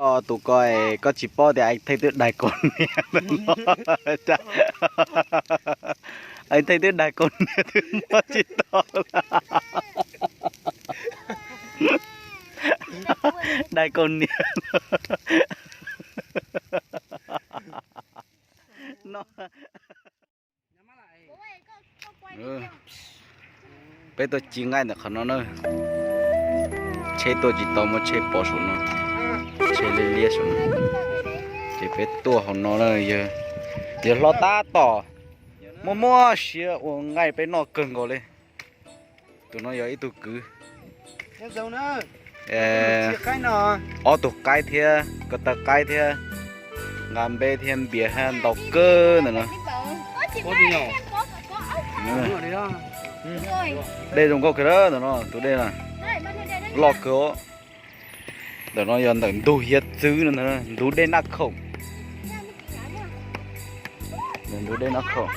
Tus ko, koj tsis paub tias Eej Theej twb daig kaus hniav no. Eej Theej twb daig kaus hniav twb muab tsis tau. Daig kaus hniav no. Peb tuaj ci nqaij ntawm qhov no na. Tsheb tuaj tsis tau, muab tsheb pov saum no. Tsheb liab liab saum no. Ces peb tuaj hauv no na, yog hlob tab tom muaj muab siav ua nqaij peb noj kawg nkaus li. Tus no yog ib tug kwv. Ob tug qaib thiab, ko taw qaib thiab, nqa npeb thiab npias thiab ntau kawg ntawm no. Dej zoo nkauj kawg ntawm no, tus dej na, loj kawg. Ntawm no yog ntawm ntug hiav txwv no, ntug dej Naj Khoom. Ntug dej Naj Khoom.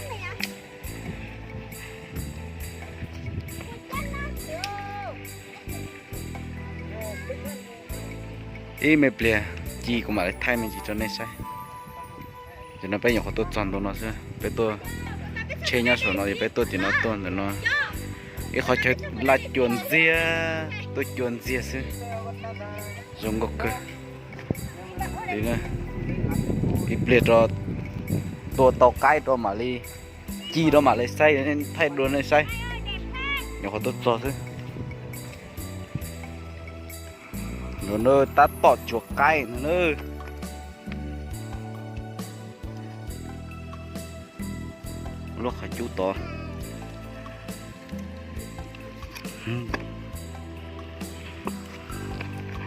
Ib me pliag ci kuv mam li thaij me ntsis rau nej saib. Ces no peb nyuam qhuav tuaj txog ntua no xwb, peb tuaj tsheb nyob saum no, yog peb tuaj tim no tuaj ntawm no. Ib qhov chaw laj cua ntxiag, tuaj cua ntxiag xwb. Zoo nkauj kawg li. Ib pliag rau tua tau qaib rau mam li ci rau mam li saib, thaij dua nej saib. Nyuam qhuav tuaj txog xwb. Tab tom tsuav qaib no na. Lub qhov cub tod.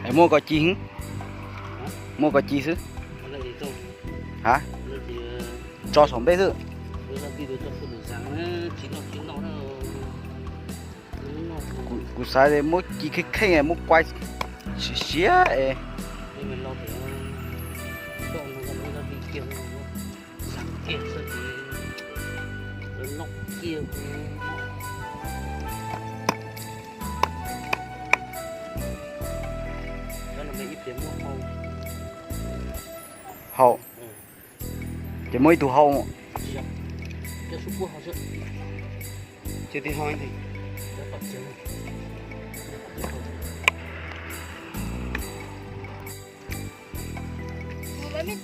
Es muaj ko ci, muaj ko ci xwb. Ha, tso saum npej xwb. Kuv xav muab ci kheej kheej muab kuaib siav siav es. Hau. Ces muaj ib tug hau.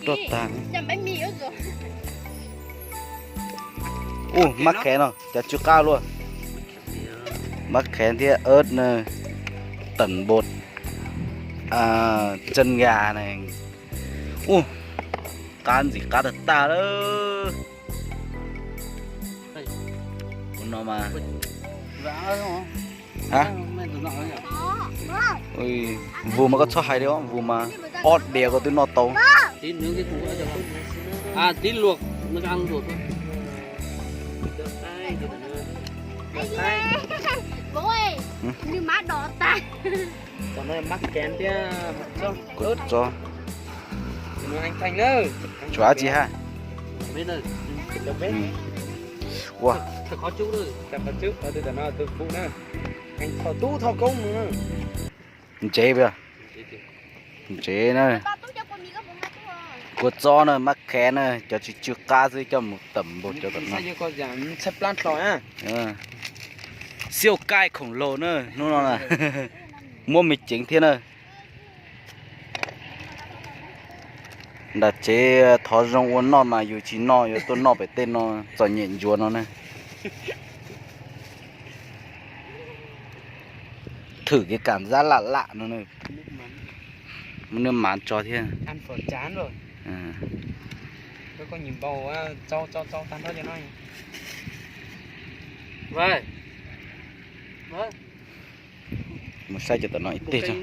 Tuaj tag. Ub, mab khev no cov tsw qab luaj. Mab khev thiab ớt na, tẩm bột chân gà này. Ub, qab ntxim qab tag tag lawm. Ua no mas. Ha? Vus mas koj txhob hais li os, vus mas ob diav koj twb noj tau. Koj tso. Tshuav dab tsi ha? Ua, ntsev, ntsev na. Kua txob na, mab khev na, cov tsw tsw qab xwb coj mus tẩm bột cov tom no. Siêu cay khủng long na, hnub no na. Muab me ceev thiab na. Nram tsev thov zoo ua noj mas yus tsis noj, yuav tuaj noj pem tej no txom nyem ntsuav no na. Thử cái cảm giác lạ lạ no. Muab nước mắm tso thiab. Mus saib cov tom no ib teg tso.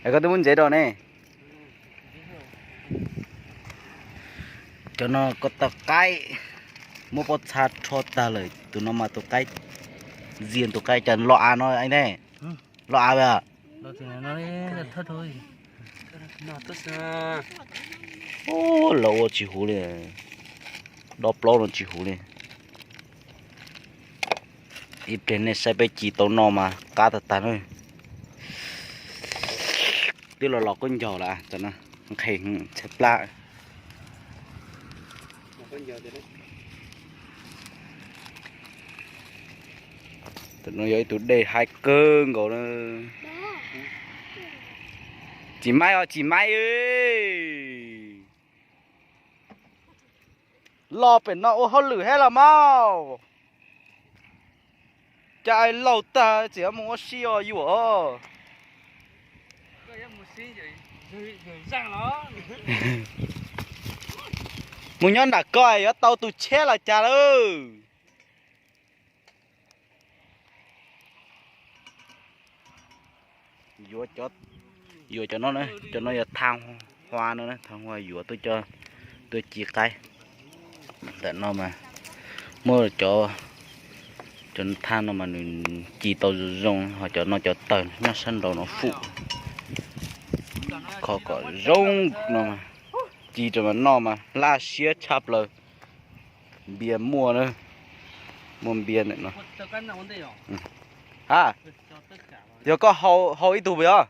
Es koj twb muab ntsev rau ne. Cov no ko taw qaib, muab pob txha rho tag lawm, tus no mas tus qaib, ntxias tus qaib cas lo av no ne. Lo av. Los ua tsis huv li, dob plaub no tsis huv li. Ib pliag nej saib peb ci tau noj mas qab tag tag na. Twb los los khaub ncaug lawm, nqhis txhaj plab. Tam no yog ib tug dej haib kawg nkaus na. Tsis maib os, tsis maib. Los pem no ua hauj lwm thiab los mas. Cas laus tag txiv mus ua si os yuam. Mus nyob nram ko yuav tau tus tsheb los cas lawm. Yuav cov no, cov no yog tha hua no, tha hua yuav tuaj ci qaib. Ntawm no mas muaj cov, cov tha no mas nws ci tau zoo zoo, ho cov no cov tawg nyob sab nraud no fum. Kho kom zoo no, ci rau mas noj mas laj siab tshaj plaws. Npias muaj na, muaj npias ntawm no. Ha, yog koj hau ib tug puas yog?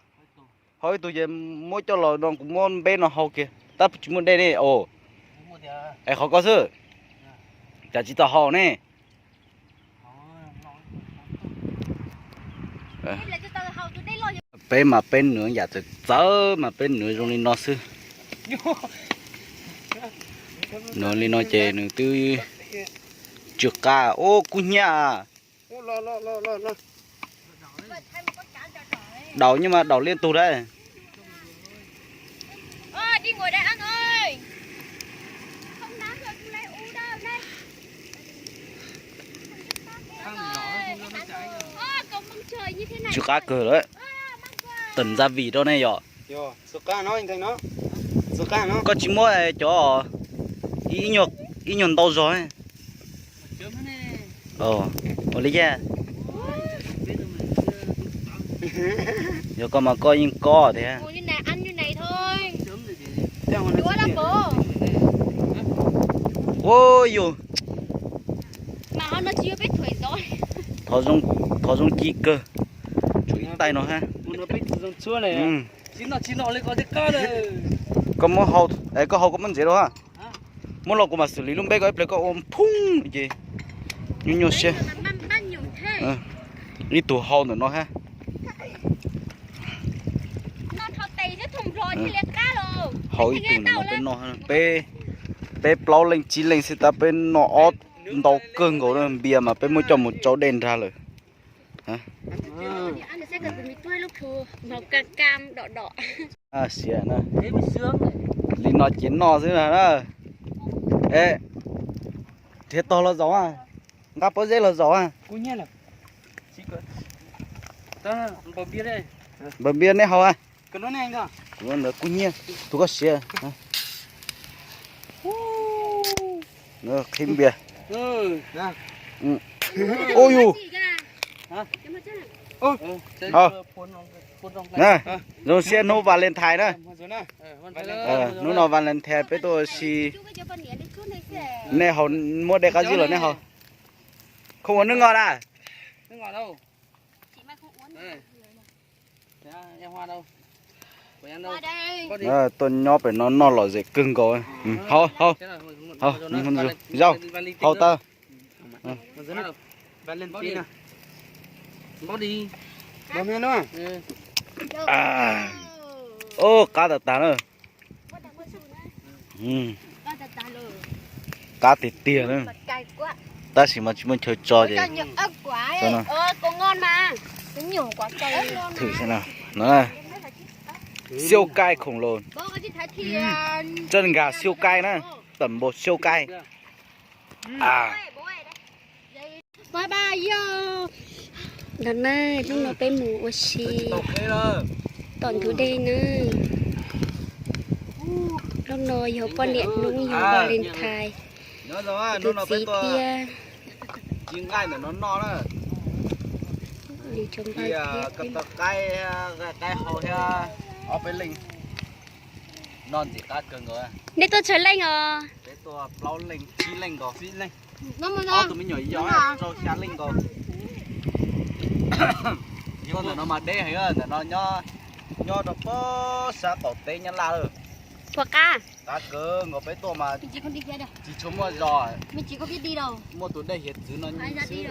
Hau ib tug ces muab coj los no kuv muab npeb no hau kiag, tab tsis muaj dej ne os. Es qhov koj xwb, cas tsis tau hau ne? Peb mas peb nws yam txawv txawv mas peb nws zoo li no xwb. Nws li no ces nws twb tsw qab. Ub, kub hnyiab. Daus nyob mas daus liaj tug dab. Tsw qab kawg lawm. Tawm ntxa vim rau nej yom. Koj tsis muab cov ib nyuag ntau zog. Ua li cas? Yog koj mas koj yeej kob thiab. Ua yus, thov zoo ci kawg, tshuav ib tais no hab. Koj muab hau, koj hau koj muab ntxiv rau hab. Muab los kuv mam xws li lub npeb koj ib pliag koj ua phooj ces nyuaj nyuaj siab. Ib tug hau ntawm no hab. Hau ib tug ntawm no peb noj, peb plaub leej tsib leej xwb tab peb noj ob ntau kawg nkaus, npias mas peb muab coj mus tsau dej nrag lawm. Siav na, li no ces noj xwb na. Nrhiav tog los zaum, nqa pob zeb los zaum. Npaum npias nej haus, ntawd kub hnyiab, tus koj siav. Qhib npias. Ua yus, zoo siab hnub Valentine na. Hnub no Valentine peb tuaj ua si. Nej haus, muab dej qab zib los nej haus. Không uống nước ngọt à? Tuaj nyob pem no noj lom zem kawg nkaus. Haus, haus, haus, zaum, haus tag. Qab tag tag na. Qab tiag tiag na. Tab sis mas tsis muaj chaw tso ces thwm xwb na. Siêu cay khủng luôn. Chân gà siêu cay na. Tẩm bột siêu cay. Ntawd na, hnub no peb mus ua si tom ntug dej na. Hnub no yog poj niam hnub, yog Valentine, tus txiv thiab. Nej tuaj tsawg leej os? Tus me nyuam yau rau xya leej nkaus. Ntawm no mas deb heev, ntawm no nyob Nyob rau pem sab qaum teb Nyab Laj lawm. Puas qab? Qab kawg nkaus, peb tuaj mas tsis tshua muaj zos, muaj tus dej hiav txwv no xwb.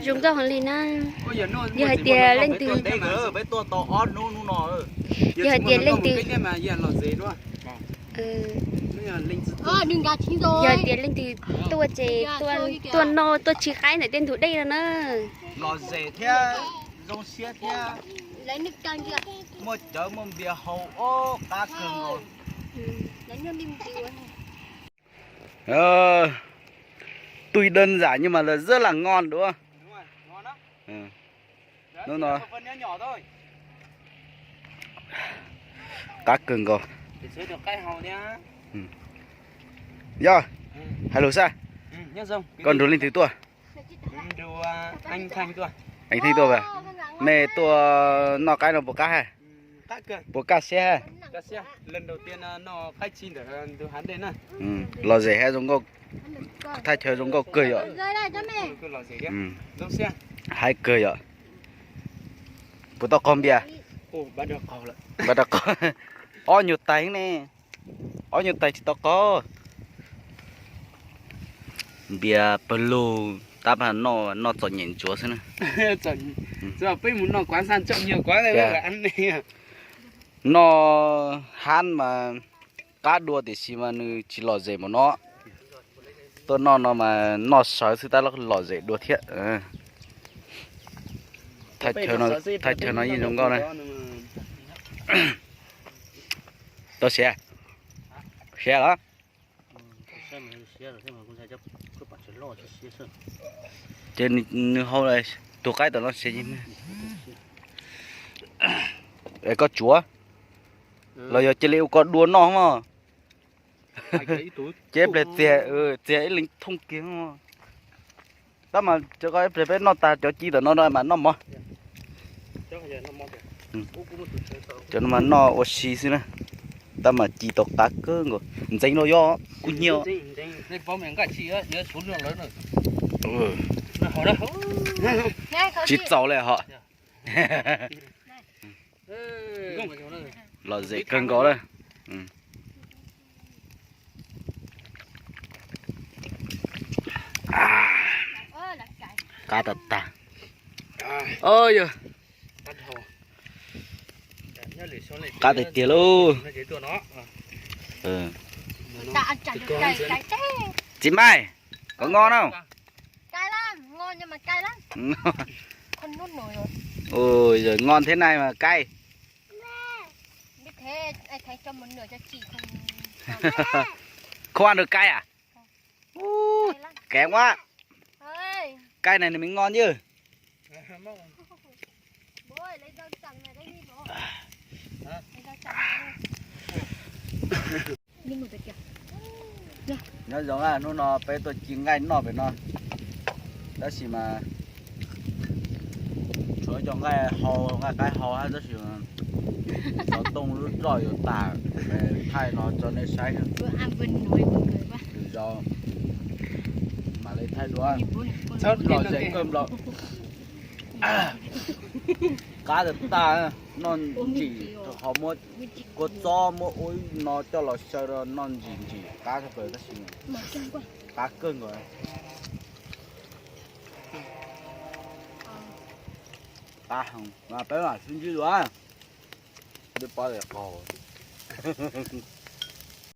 Zoo nkauj heev li na. Yog hais tias leej twg, peb tuaj tau ob hnub hnub no, yog hais tias leej twg, yog hais tias leej twg tuaj ces tuaj noj tuaj tsis qaib ntawm tej ntug dej no na. Lom zem thiab zoo siab thiab, muaj cawv muaj npias haus, qab kawg nkaus. Tuy đơn giản nhưng mà là rất là ngon đúng không? Hnub no qab kawg nkaus. Yog, hais lus xwb, koj nrug leej twg tuaj? Anh Thanh tuaj. Mej tuaj noj qaib no puas qab ha? Puas kaj siab ha? Lom zem ha, zoo nkauj, thaj chaw zoo nkauj kawg yom. Hais kawg yom. Puas tau qaug npias? Ob nyuag tais ne, ob nyuag tais tsis tau qaug. Npias pawg lug tab mas noj txom nyem ntsuav xwb na. Noj hab mas qab dua tiam sis mas nws tsis lom zem npaum no. Tuaj noj no mas noj sawv xwb tab lom zem dua thiab. Thaj chaw no yeej zoo nkauj na. Tau siav, siav los? Ces nws hau, tus qaib tom no siav. Koj tsuav los yog cia li ua koj dua noj mog. Ces pliag txiag, txiag ib leeg thooj kiag. Tab mas cov ko ib pliag peb noj tag cov ci tom no mas noj mov. Cov no mas noj ua si xwb na. Tab mas ci tau qab kawg nkaus, ntxeev los yog kuv nyiam. Tsis txaus li hos. Lom zem kawg nkaus lawm. Qab tag tag. Yog qab tiag tiag lauj. Txiv Maj, koj noj no. Ui, giờ ngon thế này mà cay. Không ăn được cay à? Ú, kém quá. Cay này thì mới ngon chứ. Nyob zoo na, hnub no peb tuaj ci nqaij noj pem no, tab sis mas tshuav cov nqaij hau, nqaij qaib hau hab, tab sis xov tooj lub roj yuav tag, thaij no tso nej saib. Lwm zaus mam li thaij dua. Lom zem kawg nkaus. Qab tag tag, noj ntsim, ho muab kua txob muab ub no coj los xyaw rau noj ntsim ntsim qab tshaj plaws tab sis qab kawg nkaus. Qab heev, mas peb mam sib ntsib dua. Twb paub tias qaug.